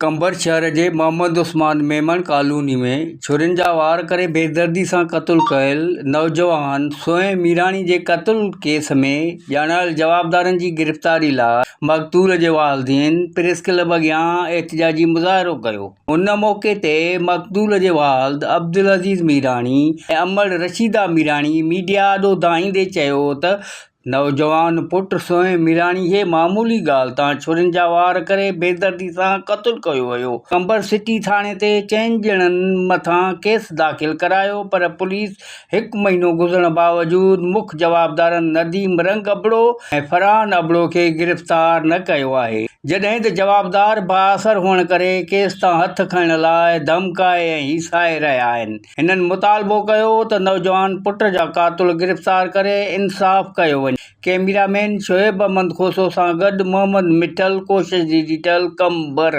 قمبر شهر جي محمد عثمان ميمڻ ڪالوني ۾ ڇرين جا وار ڪري بيدردي سان قتل ڪيل نوجوان سونهن ميراڻي جي قتل ڪيس ۾ ڄاڻايل جوابدارن جي گرفتاري لاء مقتول جي والدين پريس ڪلب اڳيان احتجاجي مظاهرو ڪيو. ان موقعي تي مقتول جي والد عبدالعزيز ميراڻي ۽ امڙ رشيده ميراڻي ميڊيا آڏو دانهيندي چيو ته نوجوان پٽ سونهن ميراڻي کي معمولي ڳالهه تان ڇرين جا وار ڪري بيدردي سان قتل ڪيو ويو. قمبر سٽي ٿاڻي تي چئن ڄڻن مٿان ڪيس داخل ڪرايو پر پوليس هڪ مهينو گذرڻ باوجود مک جوابدارن نديم رنگ ابڙو ۽ فرحان ابڙو کي گرفتار نه ڪيو آهي جڏهن ته جوابدار بااثر هئڻ ڪري ڪيس تان هٿ کڻڻ لاء ڌمڪائي ۽ هيسائي رهيا آهن. هنن مطالبو ڪيو ته نوجوان پٽ جا قاتل گرفتار ڪري انصاف ڪيو وڃي. ڪئميرا مين شعيب احمد کوسو سان گڏ محمد مٺل، ڪوشش ڊجيٽل، قمبر.